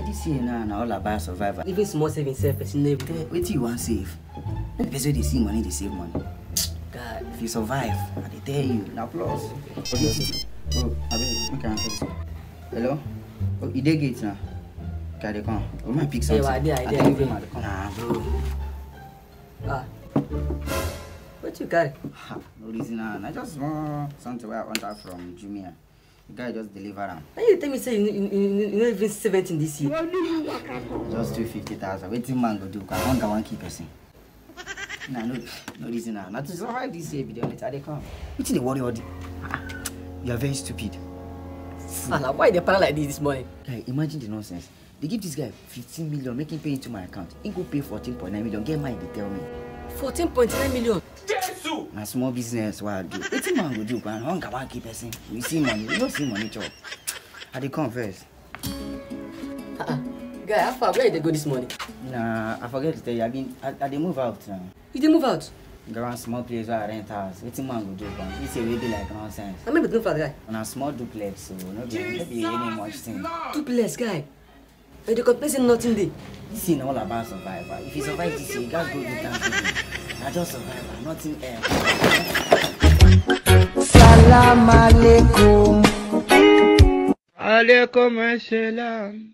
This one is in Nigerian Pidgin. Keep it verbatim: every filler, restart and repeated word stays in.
This year now, na all about survival. Even small saving self, person no even. Wetin you wan save? No be person wey dey see money dey save money. God. If you survive, I dey tell you, na plus. Bro, abeg, make I answer this one. Hello? Oh, you dey gate now? Okay, I dey come. Oh, my pick something. Yeah, I dey, I dey, I dey. Nah, bro. Ah. What you carry? Ha, no reason, ah. Na just one something wey I order from Jumia. The guy just deliver am. And you tell me say you, you, you, you no even save anything this year. Just two fifty thousand. Wetin man go do? Can hunger wan kill person? Na no, no reason, ah. Na to survive this year be the only thing. I dey come. Wetin dey worry all the? Ah, you are very stupid. Fool. Ala, why you dey para like this this morning? Guy, imagine the nonsense. They give this guy fifteen million, make him pay into my account. He go pay fourteen point nine million. Get mind, dey tell me. Fourteen point nine million. Jesus! Na small business wey I do. Wetin man go do? Can hunger wan kill person? You see money, you no see money chop. I dey come first. Uh-uh. Guy, how far? Where you dey go this morning? Nah, I forget to tell you. I been, I, I dey move out now. You dey move out? Get one small place where I rent house. Wetin man go do? Come, this year wey be like nonsense. I mean, be move out, guy. Na small duplex, so no be, no be any much thing. Duplex, guy. I dey complain say nothing dey. This thing na all about survival. If you survive this year, you gats go do Thanksgiving. Na just survival, nothing else. Salam alaikum. Alaikum assalam.